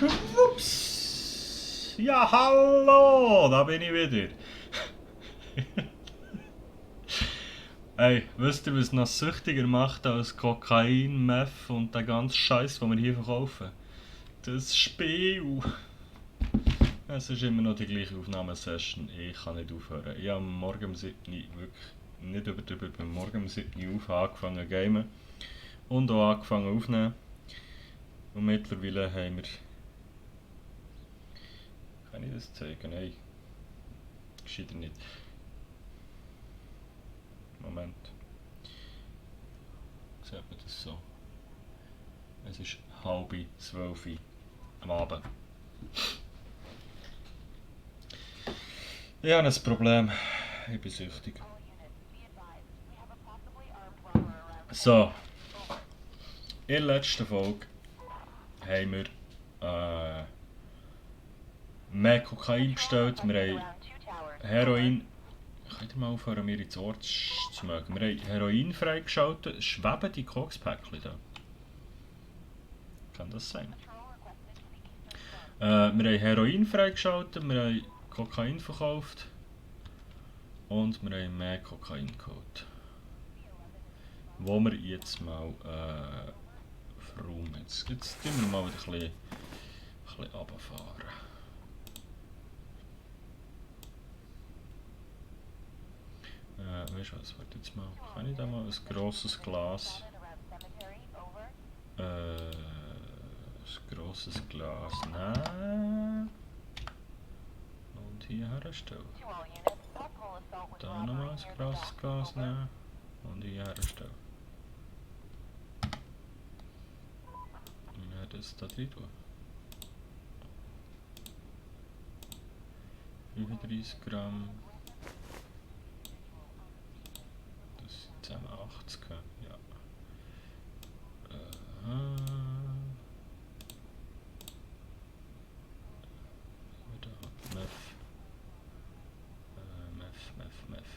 Schwupps! Ja, hallo! Da bin ich wieder. Ey, wisst ihr, was noch süchtiger macht als Kokain, Meth und der ganze Scheiß, den wir hier verkaufen? Das Spiel! Es ist immer noch die gleiche Aufnahmesession. Ich kann nicht aufhören. Ich habe morgen um 7 Uhr, wirklich nicht übertrieben, beim Morgen um 7 Uhr angefangen zu gamen und auch angefangen aufzunehmen. Und mittlerweile haben wir... Kann ich das zeigen? Nein, gescheiter nicht. Moment. Sieht man das so? Es ist 11:30 am Abend. Ich habe ein Problem. Ich bin süchtig. So, in der letzten Folge haben wir mehr Kokain bestellt. Wir haben Heroin. Könnt ihr mal aufhören, mir ins Ohr zu mögen? Wir haben Heroin freigeschaltet. Schweben die Kokspäckchen da? Kann das sein? Wir haben Heroin freigeschaltet, wir haben Kokain verkauft und wir haben mehr Kokain geholt. Wo wir jetzt mal verräumen. Jetzt tun wir mal wieder ein bisschen runterfahren. Weißt du was, warte jetzt mal. Kann ich da mal ein grosses Glas? Ein grosses Glas nehmen. Und hier herstellen. Da nochmal ein grosses Glas nehmen. Und hier herstellen. Ja, das da drin tun. 35 Gramm. Das sind zusammen 80. Ja. Wieder Meth. Meth.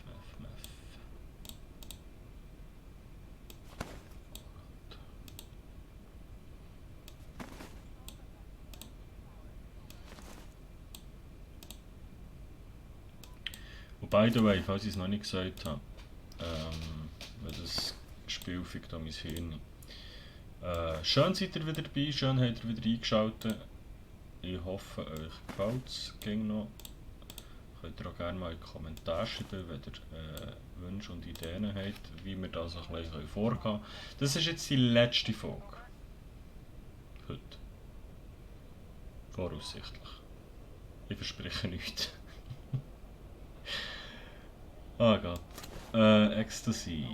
Und by the way, falls ich es noch nicht gesagt habe, weil das Spiel fickt an mein Hirn. Schön seid ihr wieder dabei, schön habt ihr wieder eingeschaltet. Ich hoffe, euch gefällt es noch. Könnt ihr auch gerne mal in die Kommentare schreiben, wenn ihr Wünsche und Ideen habt, wie wir da so ein bisschen vorgehen können. Das ist jetzt die letzte Folge. Heute. Voraussichtlich. Ich verspreche nichts. Oh Gott. Ecstasy.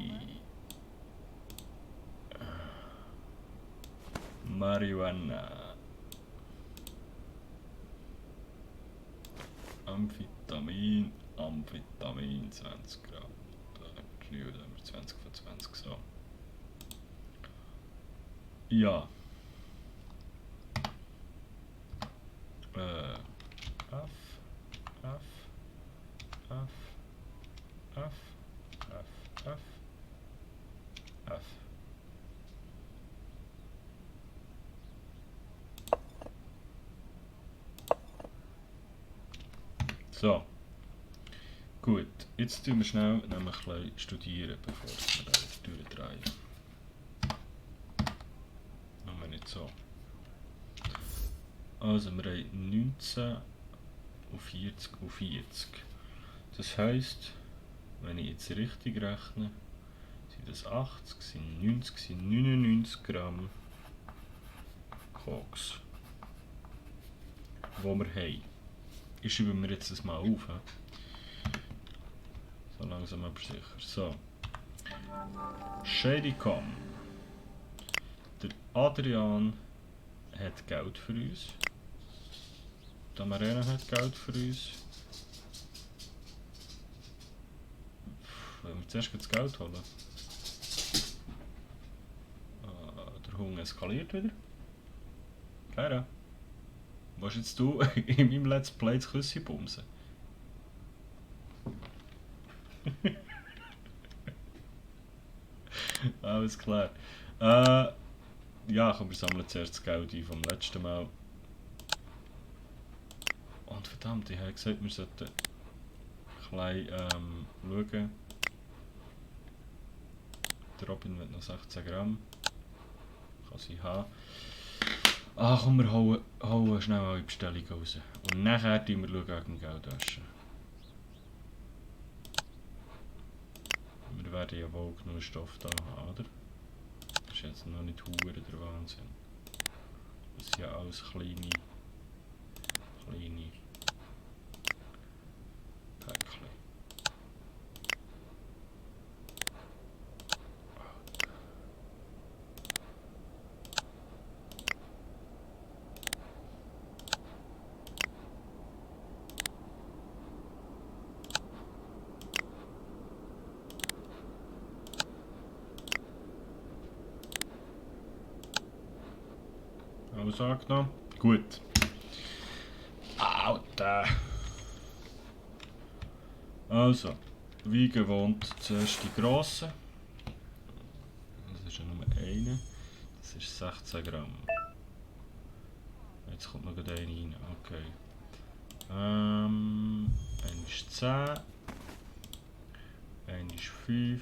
Marihuana. Amphetamin 20 Gramm. Da haben wir 20 von 20 so. Ja. F. So. Gut, jetzt tun wir schnell nämlich ein bisschen studieren, bevor wir da durchdrehen. Machen wir nicht so. Also, wir haben 19 und 40 und 40. Das heisst, wenn ich jetzt richtig rechne, sind das 80, sind 90, sind 99 Gramm Koks, die wir haben. Ich schreibe mir jetzt das mal auf. He? So langsam aber sicher. So. Shadycom. Der Adrian hat Geld für uns. Die Marina hat Geld für uns. Wenn wir zuerst das Geld holen. Der Hunger eskaliert wieder. Keiner. Was jetzt du in meinem Let's Play das Küsschen bumsen? Alles klar. Ja, komm, wir sammeln zuerst das Geld ein vom letzten Mal. und verdammt, ich habe gesagt, wir sollten klein schauen. Der Robin will noch 16 Gramm. Kann sie haben. Ah komm, wir hauen schnell alle Bestellungen raus. Und nachher schauen wir wegen Geldwäsche. Wir werden ja wohl genug Stoff da haben, oder? Das ist jetzt noch nicht hure der Wahnsinn. Das sind ja alles kleine Päckchen. Alles angenommen? Gut. Alter. Also, wie gewohnt zuerst die grossen. Das ist ja nur eine. Das ist 16 Gramm. Jetzt kommt noch eine rein. Okay. Eine ist 10. Eine ist 5.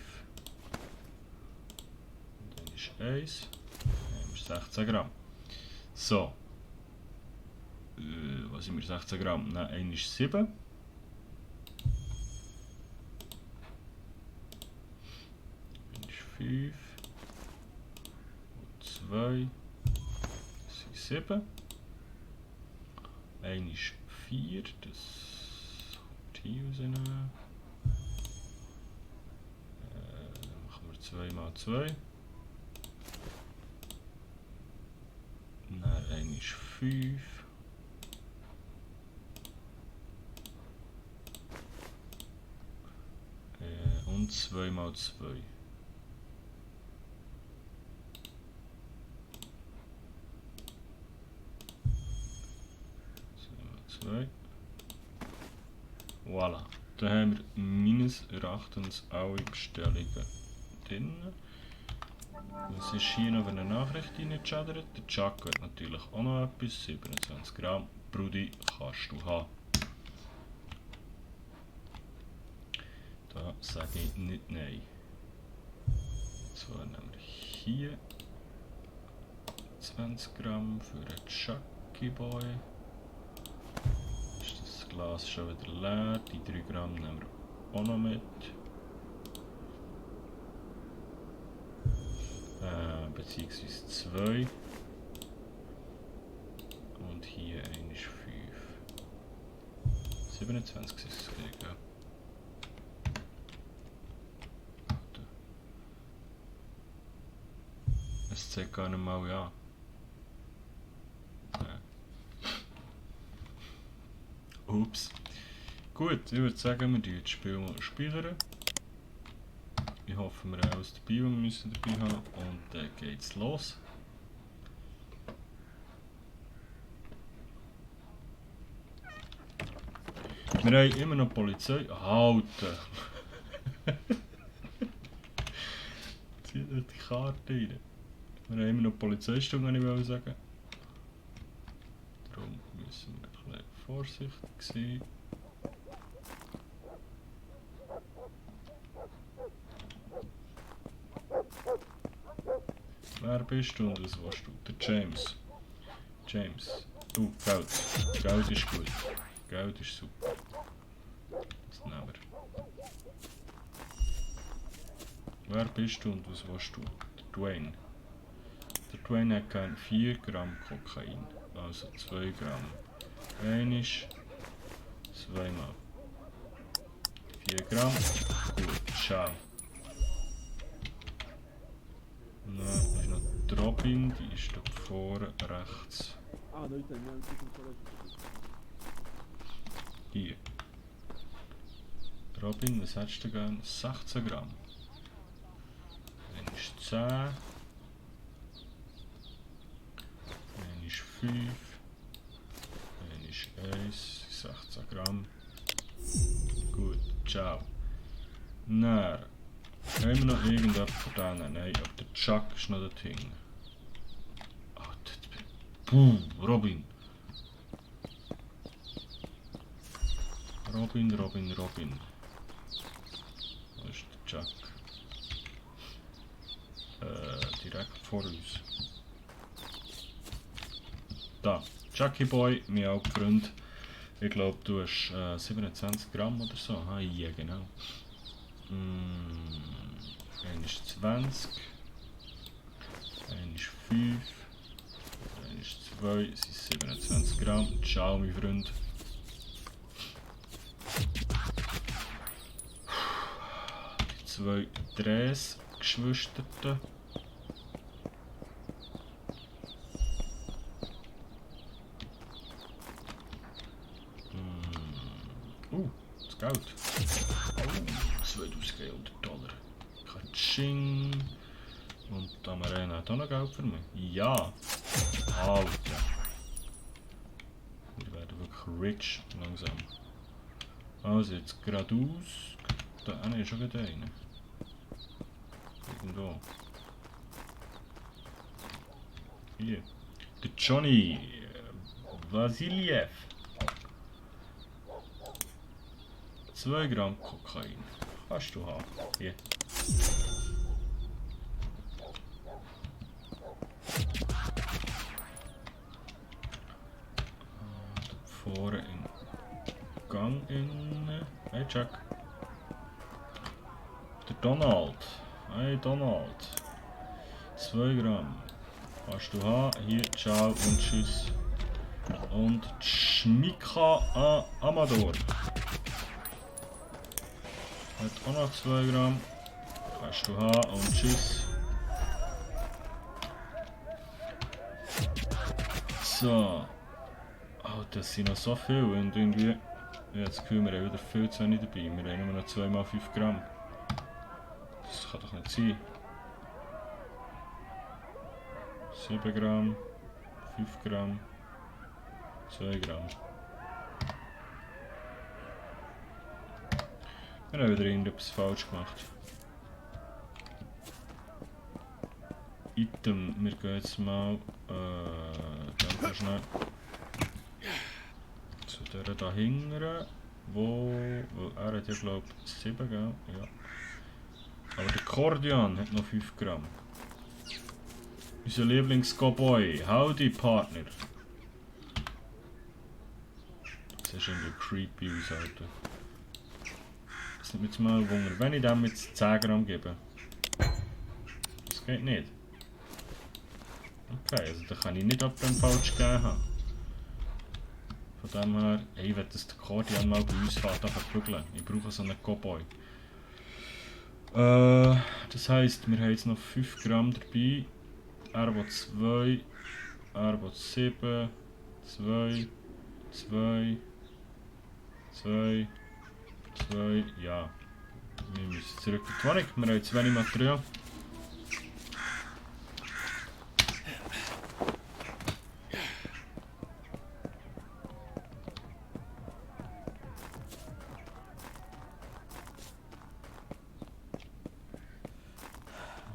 Und dann ist 1. Dann ist 16 Gramm. So. Was sind wir? 16 Gramm? Nein, eine ist 7. Eine ist 5. Und 2. Das sind 7. Eine ist 4. Das kommt hier rausnehmen. Dann machen wir 2 mal 2. Dann eine ist 5. Und 2 mal 2. 2 mal 2. Voilà. Dann haben wir meines Erachtens alle Bestellungen drin. Was ist hier noch eine Nachricht reingeschadert? Der Chuck hat natürlich auch noch etwas. 27 Gramm. Brudi, kannst du haben. Da sage ich nicht nein. So, nehmen wir hier 20 Gramm für einen Chucky Boy. Ist das Glas schon wieder leer? Die 3 Gramm nehmen wir auch noch mit. Beziehungsweise 2. Und hier eine ist 5. 27 ist es gleich, ja. Es zeigt gar nicht mal ja. Ups. Gut, ich würde sagen, wir das Spiel mal speichern. Ich hoffe, wir haben alles dabei, was wir müssen dabei haben. Und dann geht's los. Wir haben immer noch Polizei. Halten! Zieht nicht die Karte rein. Wir haben immer noch Polizeistunde, wollte ich sagen. Darum müssen wir ein bisschen vorsichtig sein. Wer bist du und was willst du? Der James. James. Du, Geld. Geld ist gut. Geld ist super. Das nehmen wir. Wer bist du und was willst du? Der Dwayne. Der Dwayne hat kein 4 Gramm Kokain. Also 2 Gramm. Einisch. 2 mal. 4 Gramm. Gut, ciao. Dann ist noch die Robin, die ist da vorne rechts. Hier. Robin, was hättest du gern? 16 Gramm. Dann ist 10. Dann ist 5. Dann ist 1. 16 Gramm. Gut, ciao. Dann haben wir noch irgendetwas von denen? Nein, aber der Chuck ist noch dorthin. Oh, Puh, Robin. Robin. Wo ist der Jack? Direkt vor uns. Da, Jackie Boy, mein alter Freund. Ich glaube, du hast 27 Gramm oder so. Ah, ja, genau. Einer ist 20. Einer ist 5. Einer ist 2. Das sind 27 Gramm. Ciao, mein Freund. Die 2 Drehs-Geschwisterten. Das Geld. Oh, 2000 $. Katsching. Und die Amarena hat auch noch Geld für mich. Ja. Alter. Wir werden wirklich rich langsam. Also jetzt geradeaus. Da ist schon wieder einer. Irgendwo. Hier. Der Johnny Vasiliev. 2 Gramm Kokain. Kannst du haben. Hier. Vorne im Gang innen. Hey Jack. Der Donald. Hey Donald. 2 Gramm. Kannst du haben. Hier, ciao und tschüss. Und Schmika Amador. Hat auch noch 2 Gramm. Kannst du haben und tschüss. So. Oh, das sind noch so viel und irgendwie. Ja, jetzt kümmern wir wieder viel zu wenig dabei. Wir haben nur noch 2 mal 5 Gramm. Das kann doch nicht sein. 7 Gramm, 5 Gramm, 2 Gramm. Wir haben wieder irgendetwas falsch gemacht. Item, wir gehen jetzt mal ganz schnell zu der da hinten, wo er hat ja glaube ich 7, gell? Ja. Aber der Kordian hat noch 5 Gramm. Unser Lieblings-Cowboy, howdy Partner. Das sieht irgendwie creepy aus, Alter. Das nimmt mich jetzt mal Wunder, wenn ich dem jetzt 10 Gramm gebe. Das geht nicht. Okay, also da kann ich nicht ab dem falsch gegeben haben. Von dem her, ich will, dass der Kordian mal bei uns fährt, einfach prügeln. Ich brauche so einen Cowboy. Das heisst, wir haben jetzt noch 5 Gramm dabei. Er will 2, er will 7, 2, 2, 2, 2, ja. Wir müssen zurück in die Wohnung, wir haben zu wenig Material.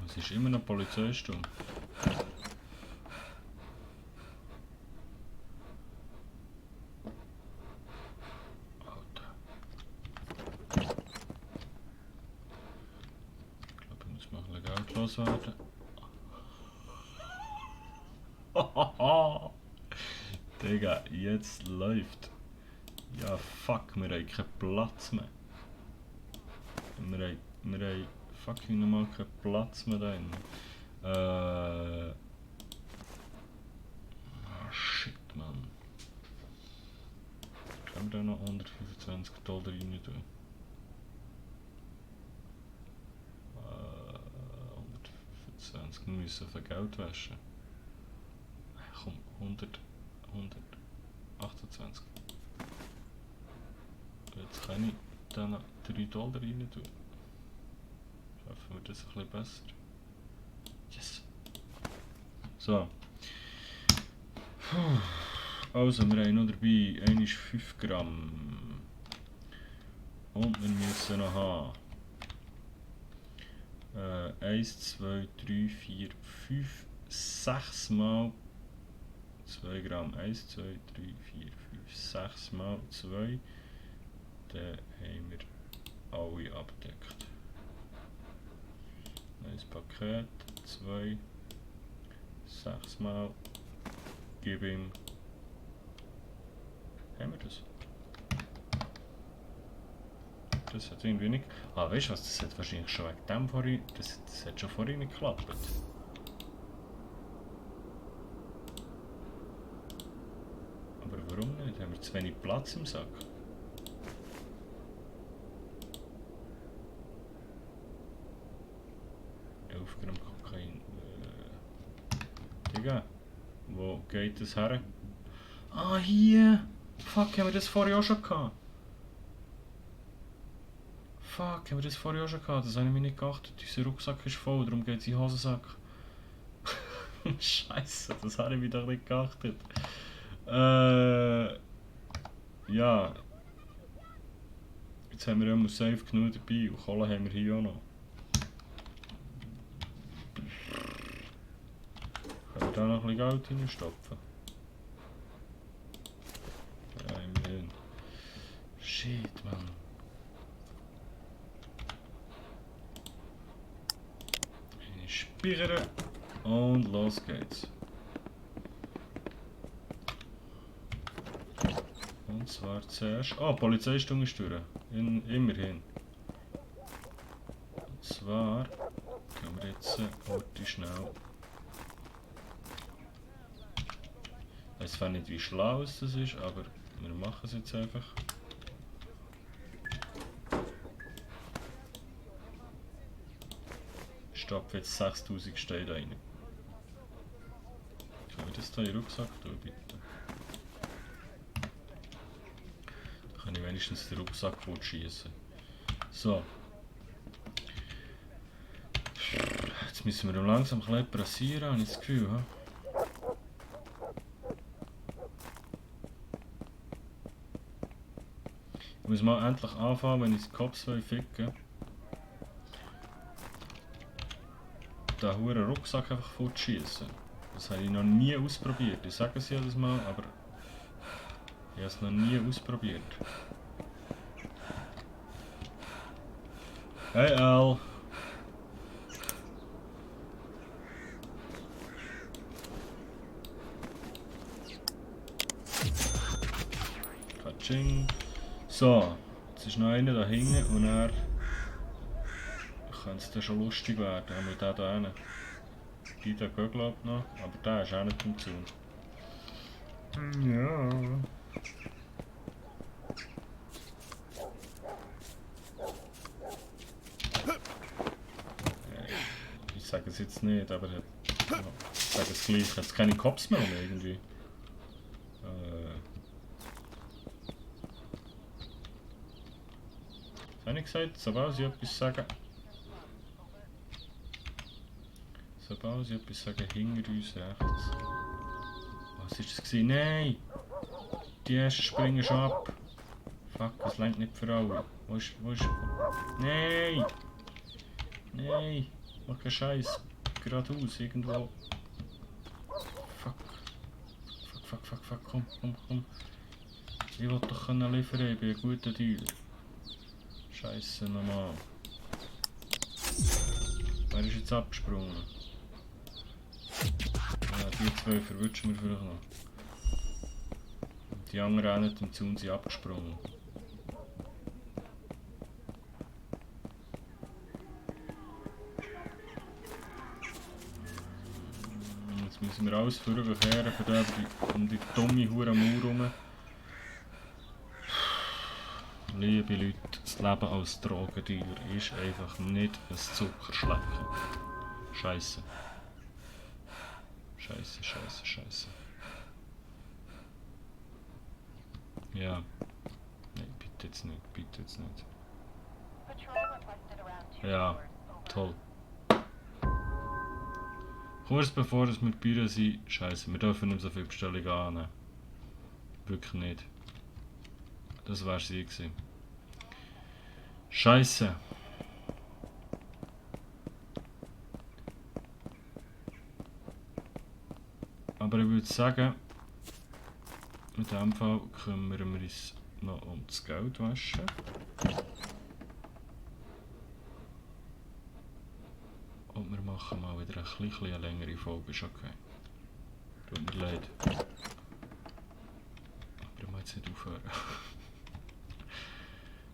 Es ist immer noch Polizeistunde. Werden. Digga, jetzt läuft. Ja, fuck, wir haben keinen Platz mehr. Wir haben fucking nochmal keinen Platz mehr da drin. Shit, man. Können wir da noch 125 $ rein tun? 125, wir müssen für Geld waschen. Komm, 128. Jetzt kann ich da noch 3 $ rein tun. Schaffen wir das ein bisschen besser. Yes! So. Also, wir haben noch dabei, einer ist 5 Gramm. Und wir müssen noch haben 1, 2, 3, 4, 5, 6 mal 2 Gramm. 1, 2, 3, 4, 5, 6 mal 2. Dann haben wir alle abgedeckt. Neues Paket, 2, 6 Mal. Gib ihm. Haben wir das? Das hat irgendwie nicht. Ah, weißt du was? Das hat wahrscheinlich schon wegen dem vorhin. Das hat schon vorhin nicht geklappt. Aber warum nicht? Haben wir zu wenig Platz im Sack? Gramm Kokain. Digga, wo geht das her? Ah, hier! Fuck, haben wir das vorher auch schon gehabt? Fuck, haben wir das vorher auch schon gehabt? Das habe ich mir nicht geachtet. Unser Rucksack ist voll, darum geht es in den Hosensack. Scheiße, das habe ich mir doch nicht geachtet. Ja. Jetzt haben wir immer safe genug dabei und Kohle haben wir hier auch noch. Können wir da noch ein bisschen Geld reinstopfen? Ja, immerhin. Shit, Mann. Speichern und los geht's. Und zwar zuerst. Oh, Polizeistunde ist durch. Immerhin. Und zwar gehen wir jetzt heute schnell. Ich weiß zwar nicht, wie schlau es das ist, aber wir machen es jetzt einfach. Ich stopfe jetzt 6000 Steine rein. Können wir das hier in den Rucksack tun, bitte? Da kann ich wenigstens den Rucksack schießen. So. Jetzt müssen wir langsam ein bisschen pressieren, habe ich das Gefühl. He? Ich muss mal endlich anfangen, wenn ich die Cops ficken. Den huren Rucksack einfach fortschießen. Das habe ich noch nie ausprobiert. Ich sage es jedes Mal, aber ich habe es noch nie ausprobiert. Hey Al! Katsching! So, jetzt ist noch einer da hinten und er könnte es dann schon lustig werden. Haben wir den da hinten. Die da geht glaube ich noch, aber der ist auch nicht im Zaun. Ja. Ich sage es jetzt nicht, aber ich sage es gleich. Jetzt keine Cops mehr irgendwie. Was habe ich gesagt? Sobald ich etwas sage. Sobald ich etwas sage, hinter uns rechts. Was war das? Nein! Die ersten springen schon ab. Fuck, es reicht nicht für alle. Wo ist. Nein! Nein! Mach keinen Scheiß. Geradeaus, irgendwo. Fuck. Fuck. Komm. Ich will doch liefern, ich bin ein guter Dealer. Scheiße nochmal. Wer ist jetzt abgesprungen? Ja, die zwei verwünschen wir vielleicht noch. Die anderen nicht im Zaun sind abgesprungen. Jetzt müssen wir alles vorbekehren für den um die dumme hure Mauer herum. Liebe Leute, das Leben als Drogendealer ist einfach nicht ein Zuckerschlecken. Scheiße. Ja. Nein, bitte jetzt nicht. Ja, toll. Kurz bevor wir Bier sind, scheiße, wir dürfen nicht so viele Bestellungen annehmen. Wirklich nicht. Das wär sie gewesen. Scheiße. Aber ich würde sagen, in diesem Fall kümmern wir uns noch um das Geld waschen. Und wir machen mal wieder ein bisschen eine längere Folge, ist okay. Tut mir leid. Aber ich muss jetzt nicht aufhören.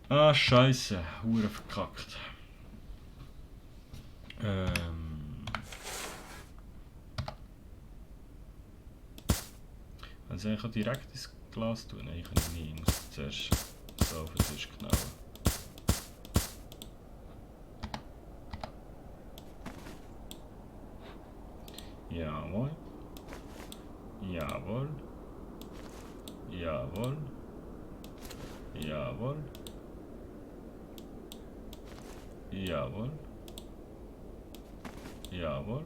Ah, Scheiße, hure verkackt. Also ich kann direkt ins Glas tun? Nein, ich kann nicht. Ich muss zuerst so auf den Tisch knallen. Jawohl. Jawohl. Jawohl. Jawohl. Jawohl. Jawohl.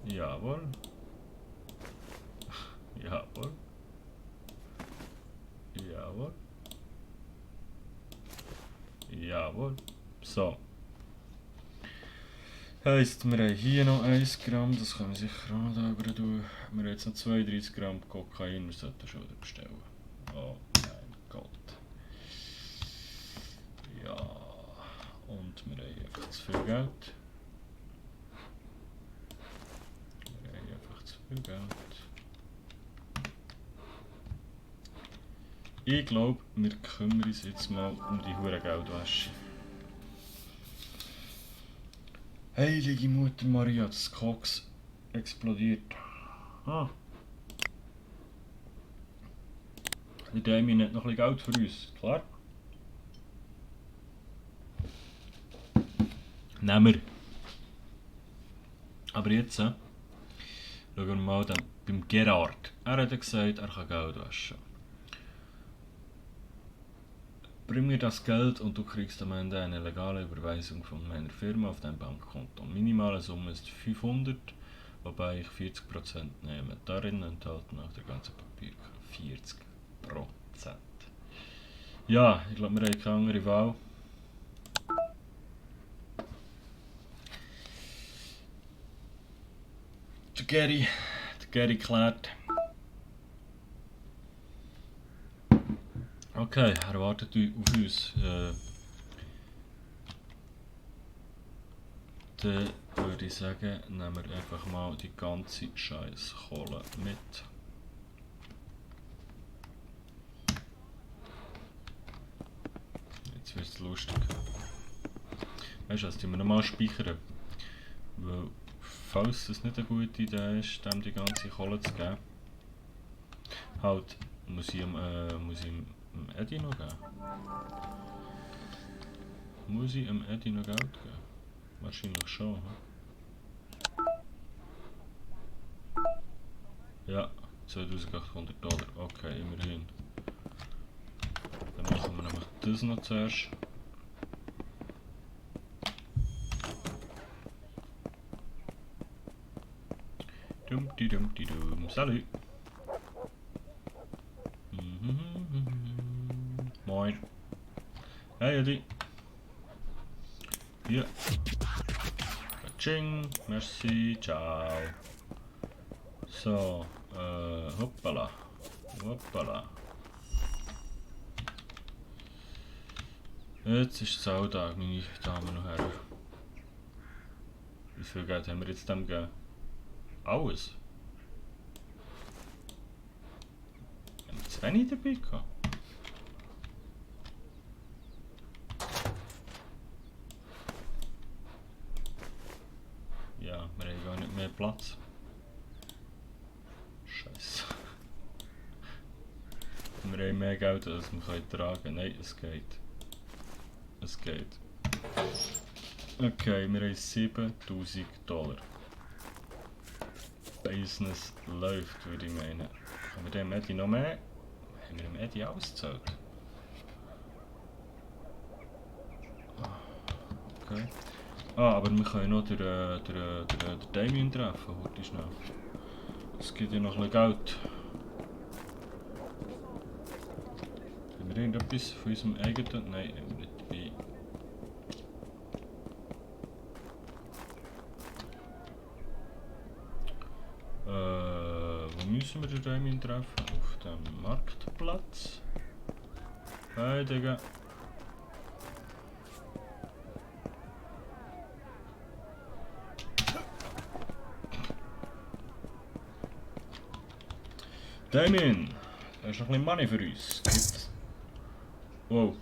Jawohl. Jawohl. Jawohl. Jawohl. So. Heisst, wir haben hier noch 1 Gramm, das können wir sicher auch noch da rüber tun. Wir haben jetzt noch 32 Gramm Kokain, wir sollten schon wieder bestellen. Oh mein Gott. Ja. Und wir haben einfach zu viel Geld. Wir haben einfach zu viel Geld. Ich glaube, wir kümmern uns jetzt mal um die hure Geldwäsche. Heilige Mutter Maria, das Koks explodiert. Ah. Der Damien hat noch ein bisschen Geld für uns, klar? Nehmen wir. Aber jetzt schauen wir mal dann beim Gerard. Er hat gesagt, er kann Geld waschen. Bring mir das Geld und du kriegst am Ende eine legale Überweisung von meiner Firma auf dein Bankkonto. Minimale Summe ist 500, wobei ich 40% nehme. Darin enthalten auch der ganze Papier. 40%. Ja, ich glaube, wir haben keine andere Wahl. Der Gary klärt. Okay, er wartet auf uns. Dann würde ich sagen, nehmen wir einfach mal die ganze scheiß Kohle mit. Jetzt wird es lustig. Weißt du was, die wir nochmal speichern. Weil, falls es nicht eine gute Idee ist, dem die ganze Kohle zu geben, halt, muss ich ihm Eddie noch geben? Muss ich ihm Eddie noch Geld geben? Wahrscheinlich schon. Hm? Ja, 2800 $. Okay, immerhin. Dann machen wir nämlich das noch zuerst. Dum. Salut! Moin! Hey Eddie! Hier! Tsching! Merci! Ciao! So, hoppala! Hoppala! Jetzt ist Zahltag, meine Damen und Herren. Wie viel Geld haben wir jetzt dem gegeben? Alles? Haben wir zu wenig dabei gehabt? Ja, wir haben gar nicht mehr Platz. Scheiße. Wir haben mehr Geld, als wir tragen können. Nein, es geht. Es geht. Okay, wir haben 7000 $. Business läuft, würde ich meinen. Haben wir dem Eddie noch mehr? Haben wir dem Eddie ausgezahlt? Okay. Ah, aber wir können noch den Damien treffen, heute schnell. Es gibt ja noch ein bisschen Geld. Haben wir irgendetwas von unserem eigenen? Nein, haben wir nicht dabei. Wo müssen wir den Damien treffen? Auf dem Marktplatz. Hey, Digga. Damien, da ist noch ein bisschen Money für uns. Gibt's? Wow.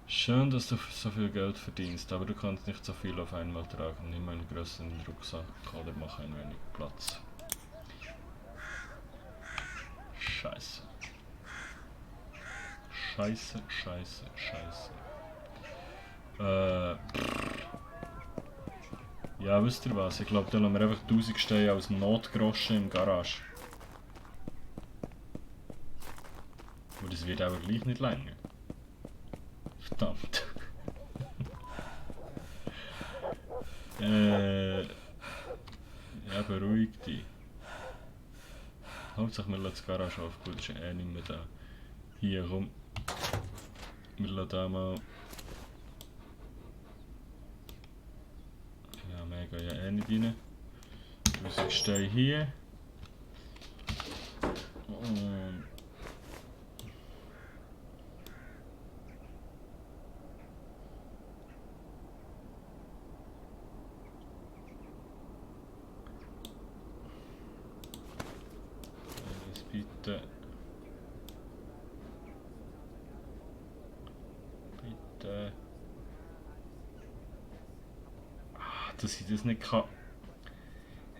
Schön, dass du so viel Geld verdienst, aber du kannst nicht so viel auf einmal tragen. Nimm einen größeren Rucksack oder mach ein wenig Platz. Scheiße. Scheiße, scheiße, scheiße. Ja, wisst ihr was? Ich glaube, da lassen wir einfach 1000 stehen als Notgroschen im Garage. Aber das wird aber gleich nicht länger. Verdammt. Ja, beruhig dich. Hauptsache wir lassen das Garage auf. Gut, ist ja nicht mehr da. Hier, komm. Wir lassen da mal... Ja, mega, ja nicht rein. 1000 stehen hier. Und... Bitte. Bitte. Ah, dass ich das nicht kann.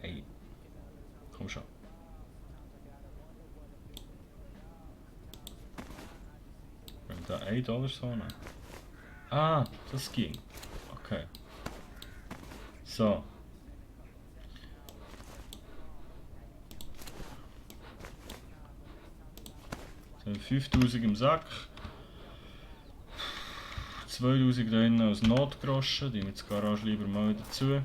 Hey. Komm schon. Wenn wir da $1 so nehmen. Ah, das ging. Okay. So. Dann 5000 im Sack. 2000 da hinten als Notgroschen, die mit der Garage lieber mal dazu.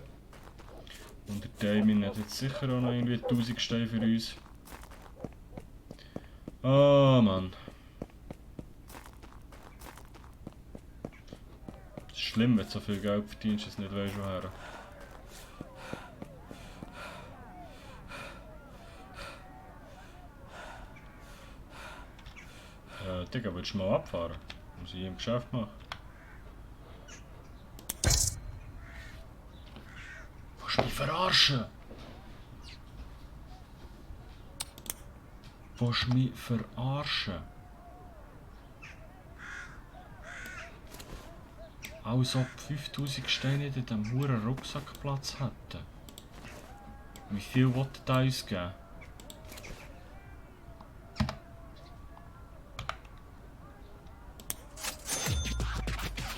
Und der Damien hat jetzt sicher auch noch irgendwie 1000 Steine für uns. Oh Mann. Es ist schlimm, wenn du so viel Geld verdienst, dass du nicht weißt, woher. Digga, willst du mal abfahren? Muss ich im Geschäft machen. Willst du mich verarschen? Willst du mich verarschen? Als ob 5000 Steine in diesem huren Rucksack Platz hätten. Wie viel wollte er uns geben?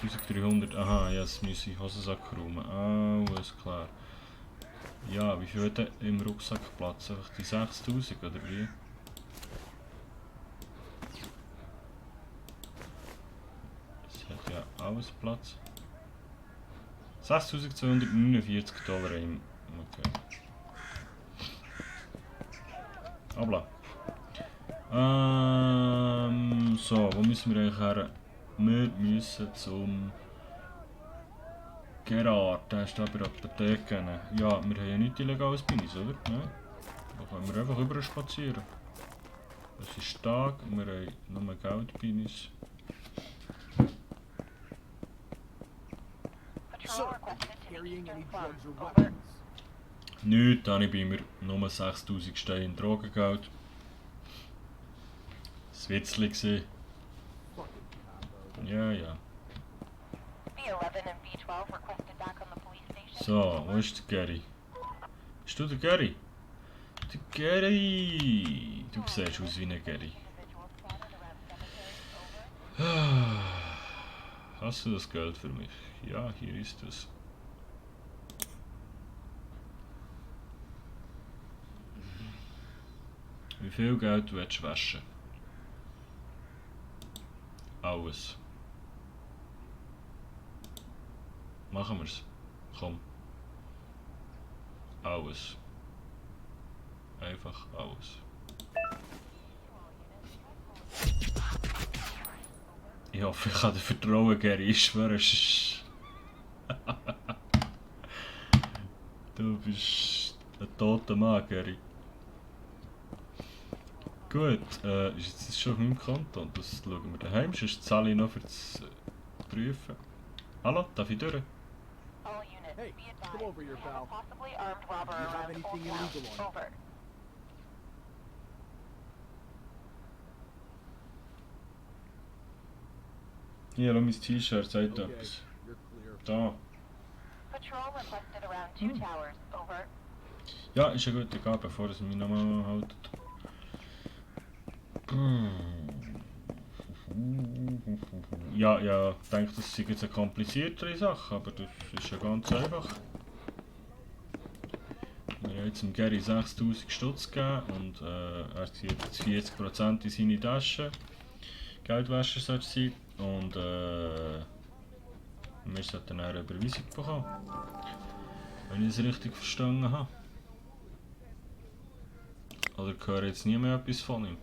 1300, aha, jetzt muss ich Hosensack räumen. Alles klar. Ja, wie viel hat er im Rucksack Platz? Einfach die 6000 oder wie? Das hat ja alles Platz. 6249 $ im. Okay. Abla. So, wo müssen wir eigentlich her? Wir müssen zum Gerard, der ist da bei der Apotheke. Ja, wir haben ja nichts illegales bei uns, oder? Nein. Da können wir einfach rüber spazieren. Es ist Tag, wir haben nur Geld bei uns. Nichts, da habe ich bei mir nur 6000 Steine in Drogengeld. Das war Witzli. Ja, ja. So, wo ist der Gary? Bist du der Gary? Der Gary! Du siehst aus wie ein Gary. Hast du das Geld für mich? Ja, hier ist es. Wie viel Geld willst du waschen? Alles. Machen wir's. Komm. Alles. Einfach alles. Ich hoffe, ich kann dir vertrauen, Gary. Ich schwöre, Du bist ein toter Mann, Gary. Gut, ist jetzt das schon auf meinem Konto und das schauen wir daheim, sonst zahle ich noch für das Prüfen. Hallo, darf ich durch? Hey, come over here, pal. Do you have anything illegal on you? Hier, schau mein T-Shirt, sagt Okay, etwas. you're clear. Da. Patrol requested around 2 towers. Over. Ja, ist ja gut, egal, bevor es mich nochmal haltet. Ja, ja, ich denke, das sind jetzt eine kompliziertere Sache, aber das ist ja ganz einfach. Wir haben jetzt dem Gary 6000 Stutz gegeben und er zieht jetzt 40% in seine Tasche. Geldwäscher sollte es sein. Und wir sollten eine Überweisung bekommen. Wenn ich es richtig verstanden habe. Oder höre jetzt nie mehr etwas von ihm?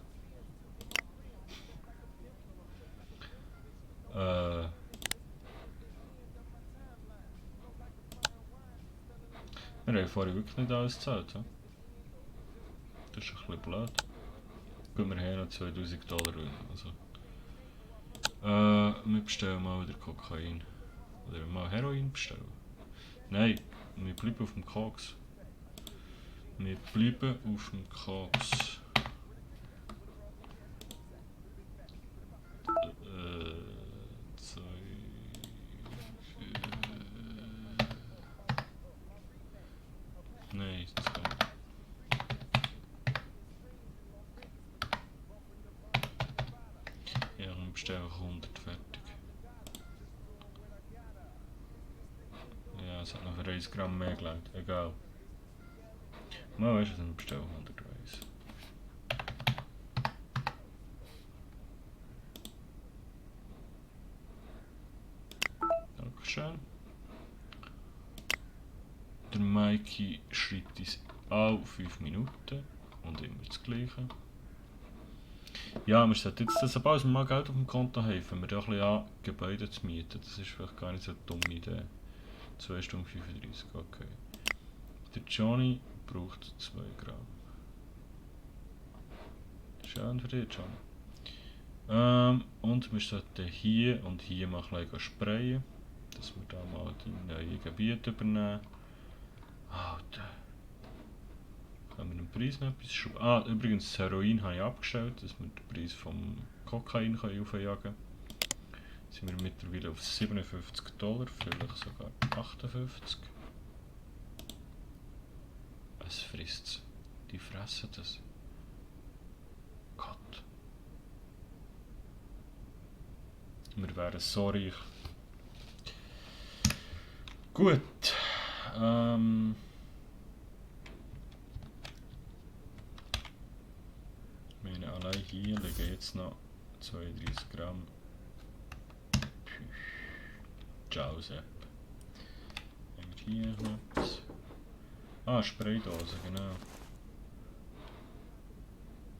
Wir haben vorher wirklich nicht alles gezahlt. He? Das ist ein bisschen blöd. Gut, wir haben noch $2000. Also. Wir bestellen mal wieder Kokain. Oder mal Heroin bestellen. Nein, wir bleiben auf dem Koks. Wir bleiben auf dem Koks. Nein, das kann ich. Ja, dann bestellen wir 100 fertig. Ja, es hat noch für 1 Gramm mehr gelangt. Egal. Mal weißt du, dann bestellen wir 100 Weiss. Dankeschön. Der Mikey schreibt uns auch 5 Minuten und immer das Gleiche. Ja, wir sollten jetzt, sobald wir mal Geld auf dem Konto haben, fangen wir doch ein bisschen an, Gebäude zu mieten. Das ist vielleicht gar nicht so eine dumme Idee. 2 Stunden 35, okay. Der Johnny braucht 2 Gramm. Schön für dich, Johnny. Und wir sollten hier und hier mal ein bisschen sprayen, dass wir da mal die neuen Gebiete übernehmen. Alter. Können wir den Preis noch etwas schrauben? Ah, übrigens, das Heroin habe ich abgestellt, dass wir den Preis vom Kokain aufjagen können. Jetzt sind wir mittlerweile auf $57, vielleicht sogar 58. Es frisst. Die fressen das. Gott. Wir wären so reich. Gut. Meine allein hier liegen jetzt noch 32 Gramm. Ciao, Sepp. Haben wir hier noch etwas? Ah, Spraydose, genau.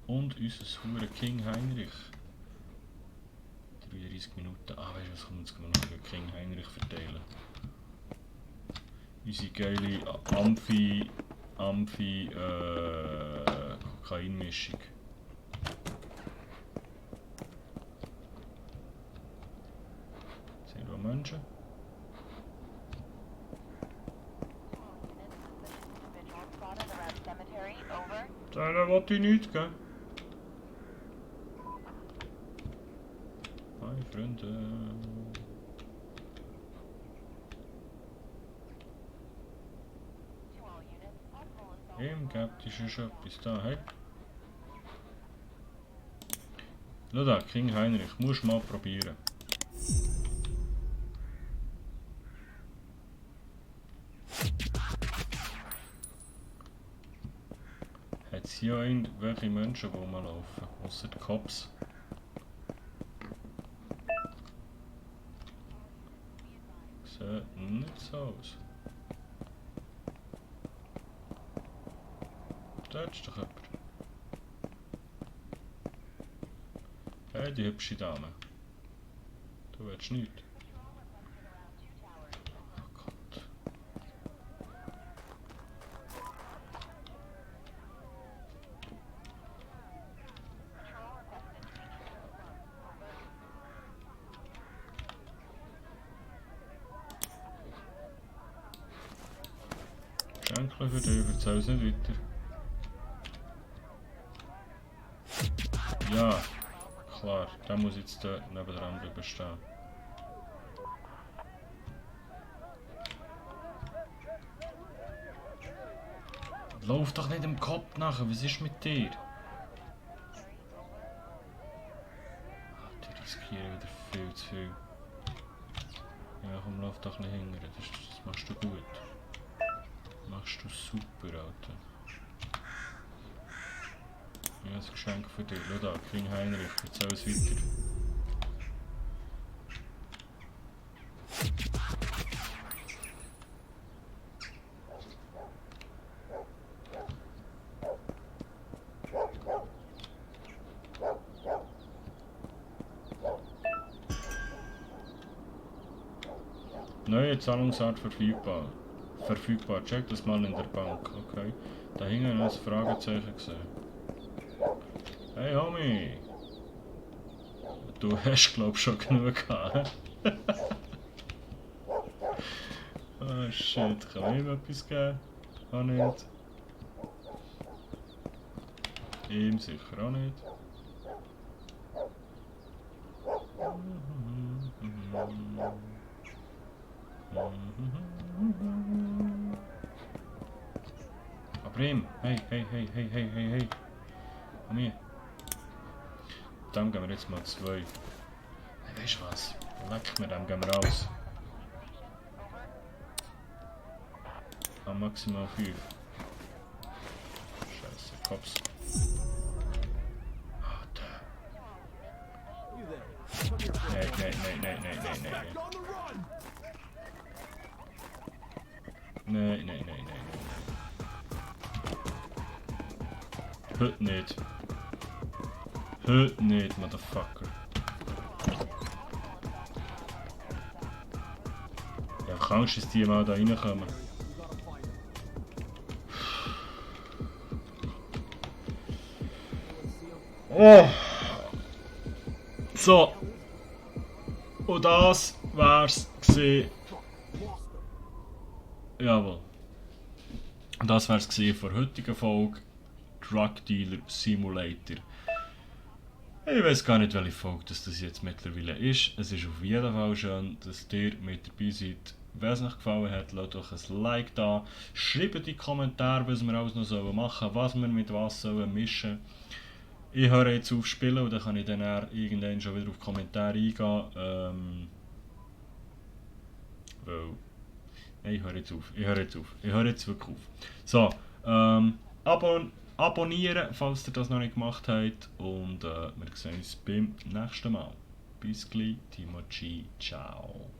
Und unser hure King Heinrich. 33 Minuten. Ah, weißt du was, kommt jetzt noch für King Heinrich verteilen. Unsere geile Kokainmischung. Sind da Menschen? Denen wollte ich nichts, gell? Hi, Freunde. Ihm gibt es schon etwas da, hey? Schau da, King Heinrich, musst mal probieren. Hat es hier irgendwelche Menschen rumlaufen, außer die Cops? Sieht nicht so aus. Da ist doch jemand. Hey, die hübsche Dame. Du willst nichts. Oh Gott. Schenkle für dich, erzähl es nicht weiter. Ja, klar, der muss jetzt da neben der anderen bestehen. Lauf doch nicht im Kopf nachher, was ist mit dir? Die riskieren wieder viel zu viel. Ja, komm, lauf doch nicht hinterher, das machst du gut. Das machst du super, Alter. Ja, ein Geschenk für dich. Schau da, King Heinrich, erzähl es weiter. Neue Zahlungsart verfügbar. Verfügbar. Check das mal in der Bank. Okay. Da hing noch ein Fragezeichen gesehen. Hey Homie! Du hast glaub schon genug gehabt. Oh shit, kann ich ihm etwas geben? Auch nicht. Ihm sicher auch nicht. Aber ihm, hey. Komm hier. Dann gehen wir jetzt mal 2. Hey, weißt du was? Leck mir, dann gehen wir raus. Maximal 5. Scheiße, Cops. You there. Come here, friend. Nein. Heute nicht. Heute nicht, Motherfucker. Ich hab Angst, dass die mal da reinkommen. Oh! So. Und das wär's gewesen. Jawohl. Das wär's gewesen von der heutigen Folge Drug Dealer Simulator. Ich weiß gar nicht, welche Folge das jetzt mittlerweile ist. Es ist auf jeden Fall schön, dass ihr mit dabei seid. Wenn es euch gefallen hat, lasst doch ein Like da. Schreibt in die Kommentare, was wir alles noch machen sollen, was wir mit was mischen sollen. Ich höre jetzt auf Spielen und dann kann ich dann irgendwann schon wieder auf die Kommentare eingehen. Weil... Nein, ich höre jetzt auf. Ich höre jetzt wirklich auf. So, abonnieren, falls ihr das noch nicht gemacht habt. Und wir sehen uns beim nächsten Mal. Bis gleich, Timochi, ciao.